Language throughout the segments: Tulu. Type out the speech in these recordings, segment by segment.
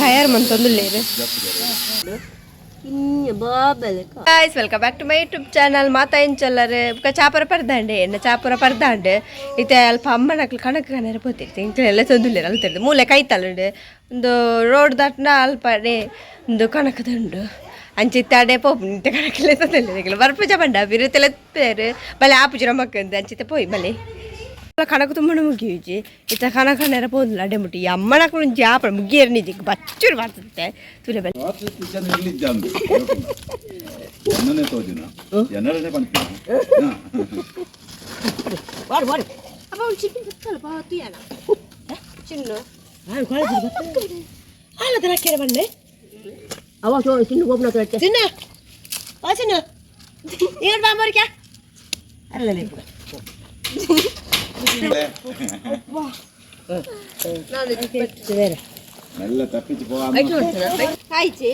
ತಯಾರು ಮಂತೊಂದುಲ್ಲೇರು. Guys, welcome back to my YouTube channel. ಮಾತಾ ಇಂಚಲ್ಲರು ಬೊಕ ಚಾಪುರ ಪರ್ದಾಂಡೆ ಎನ್ನ ಚಾಪುರ ಪರ್ದಾಂಡೆ ಇತ್ತೆ ಅಲ್ಪ ಅಮ್ಮನಕ್ಲು ಕಣಕ್ ಕನರೆ ಪೋತಿರ್ತೆ ಇಂಕ್ಲೆಲ್ಲ ತೊಂದುಲ್ಲೇರು ಅಲ್ತಿರ್ದು ಮೂಲೆ ಕೈತಲುಂಡು ಒಂದು ರೋಡ್ ದಾಟ್ನ ಅಲ್ಪ ಅಡೆ ಒಂದು ಕಣಕದುಂಡು ಅಂಚೆ ಇತ್ತೆ ಅಡೆ ಪೋಪು ಇತ್ತೆ ಕಣಕ್ಲೆ ತೊಂದುಲ್ಲೇರು ಬರ್ಪುಜ ಪಂಡ ಬಿರುತೆಲೆತ್ತೇರು ಬಲೆ ಆಪುಜಿ ನಮಕ್ ಅಂಚಿತ್ತೆ ಪೋಯಿ ಬಲೆ ಕಣಕ್ ತುಂಬುಂಡು ಮುಗಿಯುಜಿ ಇತ್ತೆ ಕಣ ಕಣರ ಪೋಂದುಲ್ಲ ಅಡೆ ಮುಟ್ಟಿ ಈ ಅಮ್ಮನಕ್ಲು ಒಂಜಿ ಆಪುಂಡು ಮುಗಿಯರ್ ನಿಜಿಕ್ ಬಚ್ಚೂರು ಬರ್ತದೆ ತುಲೆ ಬಲೆ. ಎನ್ನನೇ ತೋಜುನ ಎನ್ನಡನೆ ಪನ್ಪಿನ. ಅಪ್ಪ ಒಂದು ಚಿನ್ನ ಬತ್ತಲ್ಲ ಬಾ ತುಯಾನ ಚಿನ್ನು ಹಾಲದ ಹಾಕ್ಯಾರ ಬನ್ನಿ. ಅವ ಚಿನ್ನ ಗೋಪನ ಚಿನ್ನ ಆ ಚಿನ್ನ ಇವ್ರು ಬಾ ಮರಿಕ್ಯಾ. ಅಲ್ಲ. ಮೆಲ್ಲ ತಪ್ಪಿಸಿ ಪೋ. ಆಯ್ತು.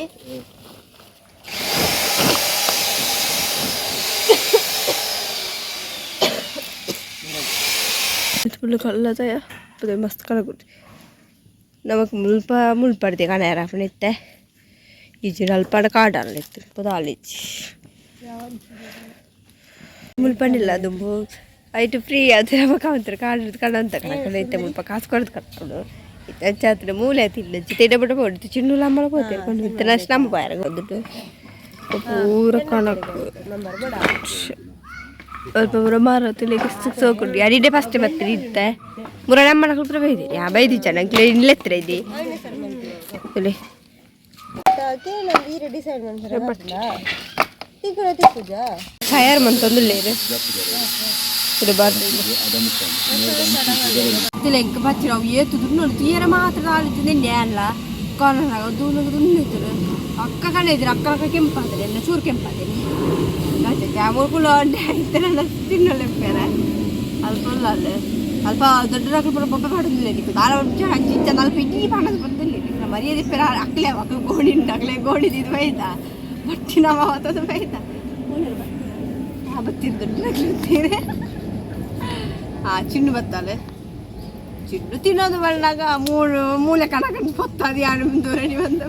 ಫುಲ್ ಕಲ್ಲದಯ ಮಸ್ತ್ ಕಣಗುಡ್ಡಿ ನಮಕ್ ಮುಲ್ಪ ಮುಲ್ಪಡ್ದೆ ಕಣಯಾರ ಇತ್ತೆ ಇಜ್ಜಿ ಅಲ್ಪಾಡ ಕಾಡಲ್ಲ ಇತ್ತು ಪದಾಲಿಜ್ಜಿ ಮುಲ್ಪಂಡಿಲ್ಲ ದುಂಬು ಐಟು ಫ್ರೀ ಅದು ನಮಕ್ ಅವಂತರ ಕಾಡು ಕಣಂತ ಕಣಕಂಡ ಇತ್ತೆ ಮುಲ್ಪ ಕಾಸು ಕೊಡದು ಕಟ್ಕೊಂಡು ಇತ್ತೆ ಅಂಚಾತ್ರ ಮೂಲೆ ತಿಲ್ಲ ತಿಡ ಬಿಡ ಪೋಡು ಚಿನ್ನುಲ ಅಮ್ಮಲ ಪೋತೇರು ಕೊಂಡು ಇತ್ತೆ ನಷ್ಟ ನಮ್ಮ ಬಾಯರ ಬಂದ್ಬಿಟ್ಟು ಪೂರ ಕಣಕ್ ಅಲ್ಪ ಪೂರ ಮರ ತುಳಿಗೆ ಸೋಕುಂಡು ಅಡಿಡೆ ಫಸ್ಟ್ ಬತ್ತಿರಿ ಇತ್ತೆ ಮುರ ನಮ್ಮನ ಕುತ್ರ ಬೈದಿರಿ ಆ ಬೈದಿ ಚೆನ್ನ ಇಲ್ಲೆತ್ರ ಇದ್ದಿ ತುಳಿ. ತಯಾರು ಮಂತೊಂದುಲ್ಲೇರು ಎಂಕ್ ಬಚ್ಚಿರ ಅವು ಏತು ದುಡ್ಡು ತುಯ್ಯರ ಮಾತ್ರ ದಾಲಿತ್ತು ನಿನ್ನೆ ಅಲ್ಲ ಕೊನನಾಗ ದೂನಗ ದುನ್ನಿದ್ರು ಅಕ್ಕ ಕಣ ಇದ್ರು ಅಕ್ಕ ಅಕ್ಕ ಕೆಂಪಾದ್ರೆ ಎಲ್ಲ ಚೂರು ಕೆಂಪಾದೇನೆ ಮುರ್ಕುಲ ಇತ್ತೆ ನನ್ನ ತಿನ್ನಲೆಪ್ಪೇರ ಅಲ್ಪ ಅಲ್ಲ ಅಲ್ಪ ದೊಡ್ಡ ಪೂರ ಬೊಬ್ಬೆ ಪಾಡೊಂದಿಲ್ಲ ನಿಕ್ಕು ದಾಲ ಅಂಚ ಇಂಚ ಅಲ್ಪ ಇಡೀ ಪಾಡೋದು ಬಂದಿಲ್ಲ ನಿಕ್ಕು ಮರ್ಯಾದೆ ಇಪ್ಪೆರ ಅಕ್ಲೆ ಅಕ್ಲು ಗೋಣಿ ಉಂಟು ಅಕ್ಲೆ ಗೋಣಿ ಇದು ಬೈದ ಬಟ್ಟಿ ನಮ್ಮ ಅವತ್ತದು ಬೈದ ಆ ಬತ್ತಿರು ದೊಡ್ಡ ತೀರೆ ಆ ಚಿನ್ನು ಬತ್ತಾಳೆ ಚಿನ್ನು ತಿನ್ನೋದು ಬಣ್ಣಾಗ ಮೂರು ಮೂಲೆ ಕಣಕಂಡು ಪೊತ್ತದು ಯಾರು ದೂರಣಿ ಬಂದ.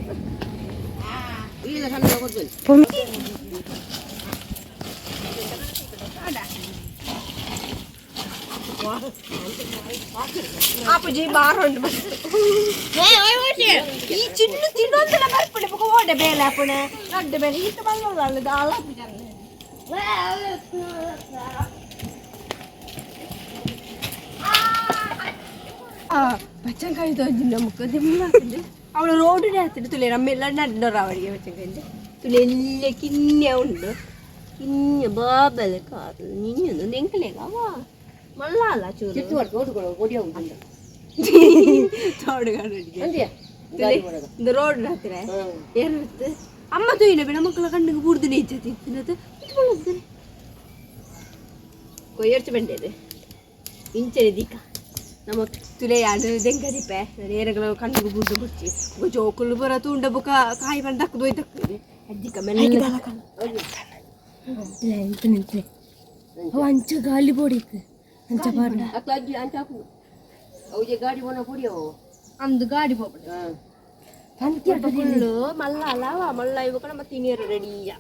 ಆಪುಜಿ ಬಾರೊಂಡು ಈ ಚಿನ್ನು ತಿನ್ನೊಂದಲ ಬರ್ಪುಂಡೆ ಬೊಕ ಓಡೆ ಬೇಲೆ ಆಪುಣೆ ರಡ್ಡೆ ಬೇಲೆ ಈತ ಬಲ್ಲೊಲ್ಲ ದಾಲ. ಬಚ್ಚಂಕಾಯಿ ತೋಜಿ ನಮಕ್ ದಿಮ್ಲಾತುಂಡು ಅವಳು ರೋಡ್ ಆತುಂಡು ತುಲೆ ನಮ್ಮೆಲ್ಲ ನಡ್ಡೋರು ಅವಳಿಗೆ ಬಚ್ಚಂಕಾಯಿ ತುಲೆ ಎಲ್ಲ ಕಿನ್ಯ ಉಂಡು ಕಿನ್ಯ ಬಾಬೆಲೆ ಕಾದು ನಿನ್ನೊಂದು ಎಂಕಲೆಗ ಅವ ಮಲ್ಲ ಅಲ್ಲ ಚೂರು ತೋಡುಗಾಡು ರೋಡ್ ಹತ್ತಿರ ಏನಿರುತ್ತೆ ಅಮ್ಮ ತೂಯಿನ ಬೇಡ ಮಕ್ಕಳ ಕಣ್ಣಿಗೆ ಬುಡ್ದು ನೇಚ ತಿನ್ನದು ಕೊಯ್ಯರ್ಚು ಬಂಡೇದು ಇಂಚನೆ ದೀಕ ನಮ್ಮ ತುಲೆ ಯಾಡು ದೆಂಗದಿಪ್ಪೆ ನೇರಗಳ ಕಣ್ಣಿಗೆ ಬುಡ್ದು ಬುಡ್ಚಿ ಬೊಕ ಜೋಕುಲು ಬರ ತೂಂಡ ಬೊಕ ಕಾಯಿ ಬಂದು ದಕ್ಕದು ಹೋಯ್ ದಕ್ಕದು ಅದ್ದಿಕ ಮೆಲ್ಲ ಅಂಚ ಗಾಲಿ ಬೋಡಿಕ್ ಅಂಚ ಪಾಡ ಅಂದು ಗಾಡಿ ಪೋಪುಂಡು ಫುಲ್ಲು ಮಲ್ಲ ಅಲ್ಲ ಮಲ್ಲ ಇವ ನಮ್ಮ ತಿನಿಯರು ರೆಡಿಯ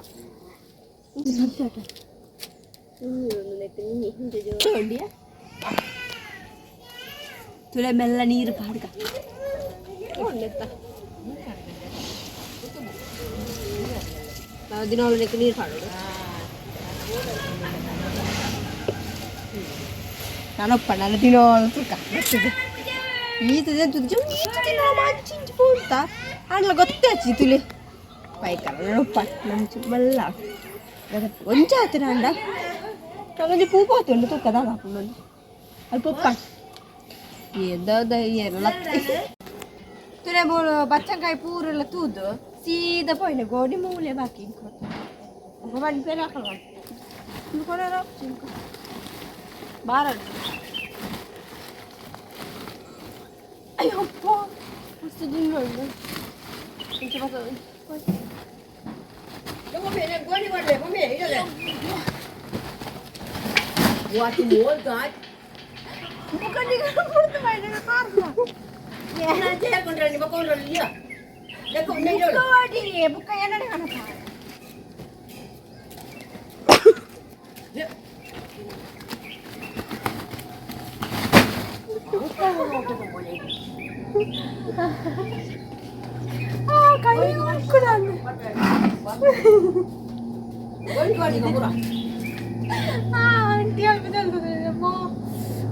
ತುಲೆ ಮೆಲ್ಲ ನೀರು ಪಾಡ್ಕ ನಾವು ದಿನಾಲು ನೀರು ಪಾಡೋದು ನಾನೊಪ್ಪ ನಾನು ದಿನಾಲು ತುಕ್ಕ ಬರ್ತದೆ ಈತದೆ ತುಜ್ಜು ಈತ ದಿನ ಮಂಚಿಂಚು ಪೂರ್ತ ಆಂಡ್ಲ ಗೊತ್ತೇ ಹಚ್ಚಿ ತುಲಿ ಪೈಕರ ನೊಪ್ಪ ನಮ್ಮ ಮಲ್ಲ ಒಂಜ ಆತನ ಅಂಡ ಒಂಜಿ ಪೂ ಪೋತುಂಡು ತುಕ್ಕ ದಾದ ಹಾಕೊಂಡು ಅಲ್ಲಿ ಪೊಪ್ಪ ಏದ ಏರಲ್ಲ ತುಲೆ ಬೋಳು ಬಚ್ಚಂಕಾಯಿ ಪೂರೆಲ್ಲ ತೂದು ಸೀದಾ ಪೋಯಿನ ಗೋಡಿ ಮೂಲೆ ಬಾಕಿ ಇಂಕೊ ಬನ್ ಪೇರು ಹಾಕಲ್ಲ ಬಾರ. ಅಯ್ಯಪ್ಪ ಮಸ್ತ್ ದಿನ ಉಂಟು ಇಂಚ ಬರ್ತದೆ. ಬುಕ್ಕ ಏನಡೆ ಕಣಪ್ಪ. ಕೈ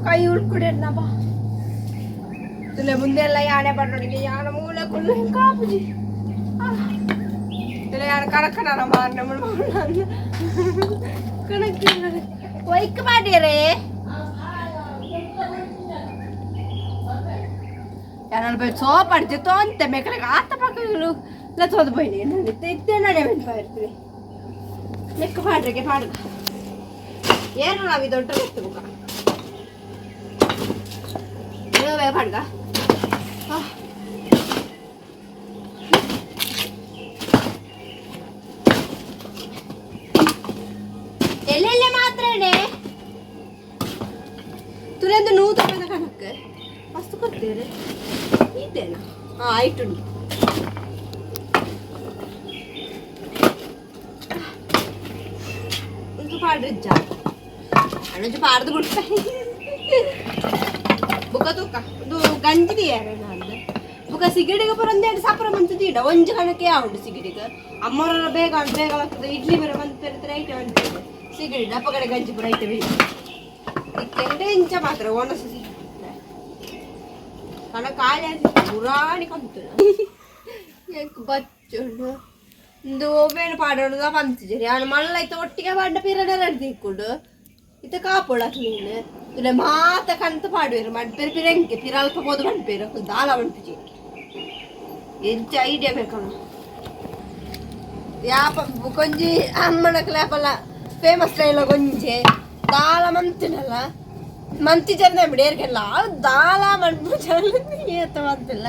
ಕೈ ಉಳ್ಕುಡೇನಪ್ಪ. ತುಲೆ ಮುಂದೆಲ್ಲ ಯಾನೆ ಪಟ್ಟೋಡಿಗೆ ಯಾನ ಮೂಲ ಕುಳ್ಳು ಕಾಪುಜಿ. ತುಲೆ ಯಾನ ಕಣಕ್ಕನ ಮಾರ್ನ ಕಣಕ್ಕೆ ಒಯ್ಕ್ ಮಾಡಿರೇ. ಯಾರು ಸೋಪ್ ಅಡ್ಜೆ ತೋಂತೆ ಮೇಕಲೆಗೆ ಆತ ಪಕ್ಕಗಳು ಲತ್ತೋದು ಬೈನಿ ಇತ್ತೆ ನಡೆ ಇರ್ತೀವಿ ಲೆಕ್ಕ ಪಾಡ್ರಿಗೆ ಪಾಡ್ದ ಏನು ನಾವು ದೊಡ್ಡ ಗೊತ್ತು ಬುಕ್ಕ ಪಾಡ್ಗ. ಎಲ್ಲೆಲ್ಲೇ ಮಾತ್ರನೇ ತುಲೆಂದು 100 ರೂಪಾಯಿದ ಕಣಕ್ಕೆ ಮಸ್ತ್ ಕೊಡ್ತೇವೆ ಇದ್ದೇನ. ಹಾಂ ಆಯ್ತುಂಟು. ಇಂದು ಪಾಡ್ರಿಜ್ಜ ಅಣ್ಣಂಚು ಪಾಡ್ದು ಬಿಡ್ತ ಬುಕ್ಕ ತೂಕ ಒಂದು ಗಂಜಿ ದಿಯಾರ ನಂದು ಬುಕ್ಕ ಸಿಗಡಿಗೆ ಪುರ ಒಂದೆರಡು ಸಾಪುರ ಮಂತು ತೀಡ ಒಂಜಿ ಕಣಕ್ಕೆ ಉಂಟು ಸಿಗಡಿಗೆ ಅಮ್ಮವರ ಬೇಗ ಬೇಗ ಆಗ್ತದೆ. ಇಡ್ಲಿ ಬರ ಬಂದು ಪೆರ್ತಾರೆ ಐಟೆ ಉಂಟು ಸಿಗಡಿ ಡಪ್ಪ ಕಡೆ ಗಂಜಿ ಪುರ ಐಟೆ ಇತ್ತೆಂಡೆ ಇಂಚ ಮಾತ್ರ ಒಣಸು ಸಿಗ್ತದೆ ಕಣ ಖಾಲಿ ಪುರಾಣಿ ಕಂತು ಎಂಕ್ ಬಚ್ಚುಂಡು ಇಂದು ಒಬೇನು ಪಾಡೋಣ ಪಂತಿಜರಿ ಅವನು ಮಲ್ಲ ಇತ್ತ ಒಟ್ಟಿಗೆ ಪಾಡ ಪಿರಡೆಲ್ಲ ದಿಕ್ಕೊಂಡು ಇತ್ತ ಕಾಪೋಳ ಕ್ಲೀನ್ ತುಲೆ ಮಾತ ಕಂತ ಪಾಡುವೆರು ಮಡ್ಪೇರು ಪಿರಂಕೆ ಪಿರಲ್ಪ ಪೋದು ಮನ್ಪೇರು ದಾಲ ಮನ್ಪುಜಿ ಎಂಚ ಐಡಿಯಾ ಬೇಕಲ್ಲ ಯಾಪ ಕೊಂಜಿ ಅಮ್ಮನ ಕ್ಲಾಪಲ್ಲ ಫೇಮಸ್ ಡೈಲಾಗ್ ಒಂಜೆ ದಾಲ ಮಂತಿನಲ್ಲ ಮಂತಿಜರ್ನ ಬಿಡೇರ್ಗೆಲ್ಲ ದಾಲ ಮನ್ಪುಜಲ್ಲ ಏತ ಮಂತಿಲ್ಲ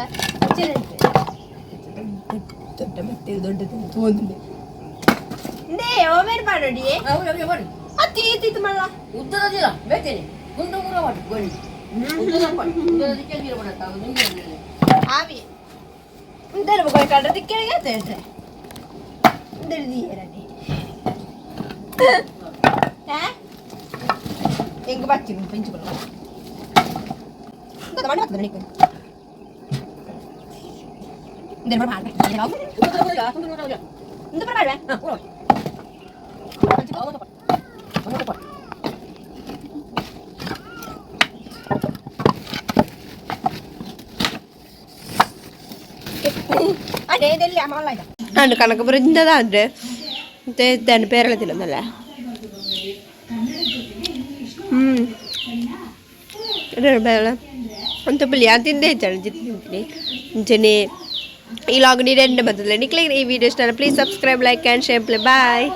ದೊಡ್ಡ ಮತ್ತೆ ದೊಡ್ಡದು ತೋಂದು ನೇ ಓಮೇನ್ ಪಾಡೋಡಿ ಅತ್ತಿ ಈತಿತ್ತು ಮಲ್ಲ ಉದ್ದದಿಲ್ಲ ಬೇತೇನೆ ಗುಂಡು ಮೂರ ಮಾಡಿ ಗೋಣಿ ಉದ್ದದ ಆವಿ ಇಂದರ ಬೊಕ ಕಡ್ರ ದಿಕ್ಕೆಗೆ ತೇಳ್ರೆ ಇಂದರ ದಿಯರಡಿ ಹಾ ಎಂಗ ಬಚ್ಚಿ ಪೆಂಚು ಬಲ್ಲ ಇಂದ ಮಾಡಿ ಬರ್ತದೆ ನಿಕ್ಕೆ ಇಂದರ ಬರ ಮಾಡ್ರೆ ಇಂದ ಬರ ಮಾಡ್ರೆ. ಅಂಡ್ ಕನಕಪುರ ಇಂದದ ಅಂದ್ರೆ ಪೇರಳೆ ತಿನ್ನೋದಲ್ಲ. ಹ್ಞೂ ಬೇಡ ಅಂತ ಪುಲಿ ಅದು ತಿಂದೇ ಹೆಚ್ಚಾണ് ಜಿತ್ ತಿಂತೀನಿ ಅಂಚನೆ. ಈ ಲಾಗ್ ನೀರು ಎಂಡ್ ಬರ್ತದೆ. ನಿಕ್ಲೆ ಈ ವಿಡಿಯೋ ಇಷ್ಟ please subscribe, like and share. Play bye.